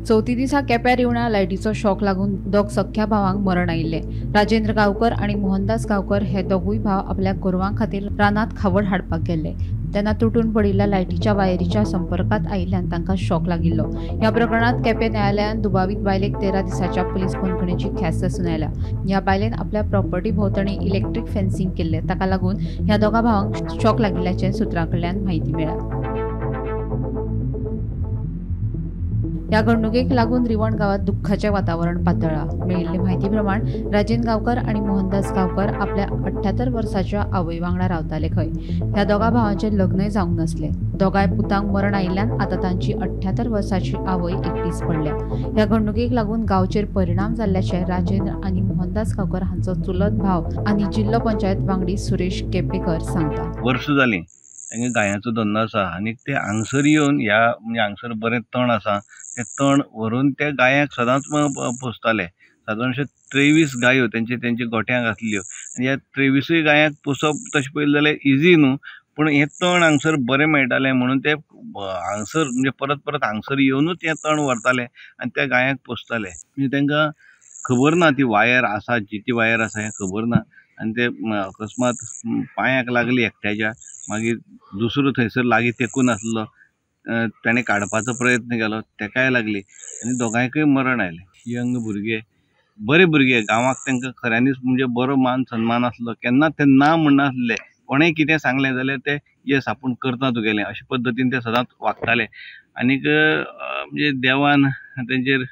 चवथी दिसा केप्यां रिवणा लायटीचो शॉक लागून दोग सख्या भावांक मरण आयिल्लें. राजेंद्र गांवकर आनी मोहनदास गांवकर हे दोगूय भाव आपल्या गोरवां खातीर रानांत खावड हाडपाक गेल्ले तेन्ना तुटून पडिल्ल्या लायटीच्या वायरीच्या संपर्कांत आयिल्ल्यान तांकां शॉक लागिल्लो. ह्या प्रकरणांत केपें न्यायालयान दुबावीत बायलेक 13 दिसांच्या पुलीस बंदखणीची ख्यास्त सुनायल्या. ह्या बायलेन आपल्या प्रॉपर्टी भोंवतणी इलेक्ट्रीक फेन्सिंग केल्लें, ताका लागून ह्या दोगां भावांक शॉक लागिल्ल्याचें सुत्रां कडल्यान म्हायती मेळ्ळ्या. ह्या घडणुकेक लागून रिवण गांवात दुख्खाचें वातावरण पातळ्ळां. मेळिल्ले म्हायती प्रमाण राजेंद्र गांवकर आनी मोहनदास गांवकर आपल्या 78 वर्सांच्या आवय वांगडा रावताले खंय. ह्या दोगां भावांचें लग्नय जावंक नासलें. दोगांय पुतांक मरण आयिल्ल्यान आतां तांची 78 वर्सांची आवय एकटीच पडल्या. ह्या घडणुकेक लागून गांवचेर परिणाम जाल्ल्याचें राजेंद्र आनी मोहनदास गांवकर हांचो चुलत भाव आनी जिल्लो पंचायत वांगडी सुरेश केपेकर सांगता. वर्स जालीं तांगे गायांचो धंदो आसा आनी ते हांगसर येवन ह्या म्हणजे हांगसर बरें तण आसा तें तण व्हरून त्या गायांक सदांच पोसताले. सादारणशे 23 गायो तेंचे तेंच्या गोठ्यांक आसल्यो आनी ह्या 23 गायांक पोसप तशें पळयलें जाल्यार इजी न्हू, पूण हें तण हांगसर बरें मेळटालें म्हणून ते हांगसर म्हणजे परत परत हांगसर येवनूच हें तण व्हरताले आनी त्या गायांक पोसताले. म्हणजे तांकां खबर ना ती वायर आसा, जिती वायर आसा हें खबर ना आनी ते अकस्मात पांयाक लागली एकट्याच्या, मागीर दुसरो थंयसर लागीं तेकून आसलो ताणें काडपाचो प्रयत्न केलो, तेकाय लागली आनी दोगांयकय मरण आयलें. यंग भुरगे, बरे भुरगे, गांवाक तांकां खऱ्यांनीच म्हणजे बरो मान सन्मान आसलो, केन्ना ते ना म्हणनासले, कोणेंय कितें सांगलें जाल्यार ते येस आपूण करता तुगेलें अशे पद्दतीन ते सदांच वागताले. आनीक म्हणजे देवान तेंचेर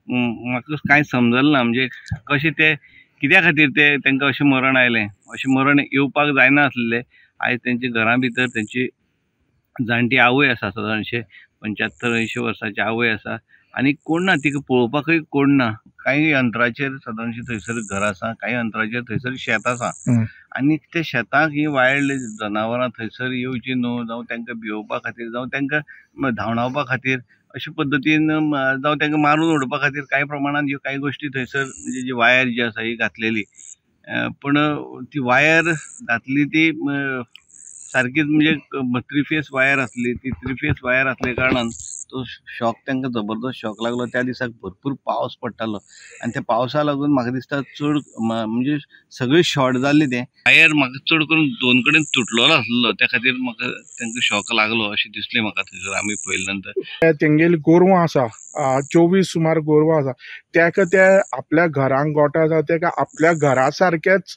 म्हाका कांय समजलें ना, म्हणजे कशें ते कित्या खातीर ते तांकां अशें मरण आयलें, अशें मरण येवपाक जायना आसलें. आयज तेंच्या घरां भितर तेंची जाणटी आवय आसा, सादारणशे 75-80 वर्सांची आवय आसा आनी कोण ना, तिका पळोवपाकय कोण ना. कांय अंतराचेर सादारणशे थंयसर घर आसा, कांय अंतराचेर थंयसर शेत आसा आनी त्या शेताक ही वायल्ड जनावरां थंयसर येवची न्हू, जावं तांकां भियोवपा खातीर, जावं तांकां धांवडावपा खातीर, अशे पद्दतीन जावं तांकां मारून उडोवपा खातीर कांय प्रमाणान ह्यो कांय गोश्टी थंयसर म्हणजे जी वायर जी आसा ही घातलेली, पूण ती वायर घातली ती सारकीच म्हणजे 3 फेस वायर आसली, ती 3 फेस वायर आसल्या कारणान तो शॉक तांकां जबरदस्त शॉक लागलो. त्या दिसाक भरपूर पावस पडटालो आनी त्या पावसा लागून म्हाका दिसता चड म्हणजे सगळी शॉर्ट जाल्ली. तें वायर म्हाका चड करून दोन कडेन तुटलेलो आसलो, त्या खातीर म्हाका तांकां शॉक लागलो अशें दिसलें म्हाका थंयसर आमी पळयले नंतर. तेंगेली गोरवां आसा, 24 सुमार गोरवां आसा, तेका ते आपल्या घरांक गोठो आसा तेका आपल्या घरा सारकेच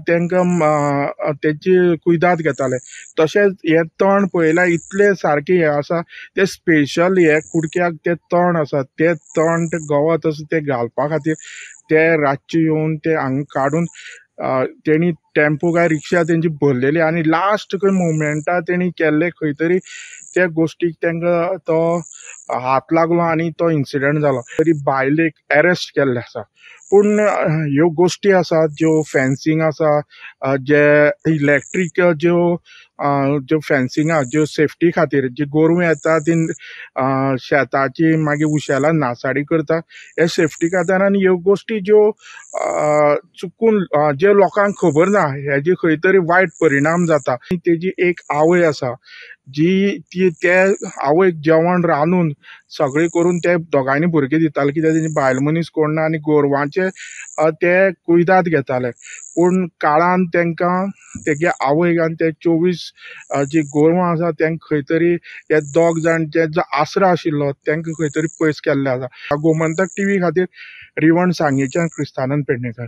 तेंकां तेची कुयदाद घेताले. तशेंच हे तण पळयल्यार इतले सारके हे आसा, ते स्पेशल हे कुडक्याक ते तण आसा, ते तण ते गवत आसा ते घालपा खातीर ते रातचे येवन ते हांगा काडून तेणी टेम्पो काय रिक्षा तेंची भरलेली आनी लास्ट खंय मुवमेंटा तेणी केल्ले खंय तरी त्या गोश्टीक तांकां तो हात लागलो आनी तो इन्सिडंट जालो. तरी बायलेक एरेस्ट केल्ले आसा. पूण ह्यो गोश्टी आसात ज्यो फेन्सिंग आसा, जे इलेक्ट्रीक ज्यो ज्यो फेन्सिंग आसा ज्यो सेफ्टी खातीर जी गोरवां येता ती शेताची मागीर उशेला नासाडी करता, हे सेफ्टी खातीर आनी ह्यो गोश्टी ज्यो चुकून जे लोकांक खबर ना हेजी खंय तरी वायट परिणाम जाता. तेजी एक आवय आसा जी ती ते आवयक जेवण रांदून सगळें करून ते दोगांयनी भुरगे दिताले, कित्याक तेजी बायल मनीस कोण ना आनी गोरवांचे ते कुयदाद घेताले. पूण काळान तांकां तेगे आवयक आनी ते 24 जी गोरवां आसा तांकां खंय तरी हे दोग जाण जे जो आसरो आशिल्लो तांकां खंय तरी पयस केल्ले आसा. गोमंतक टीव्ही खातीर रिवण सांगेच्यान क्रिस्तानंद पेडणेकर.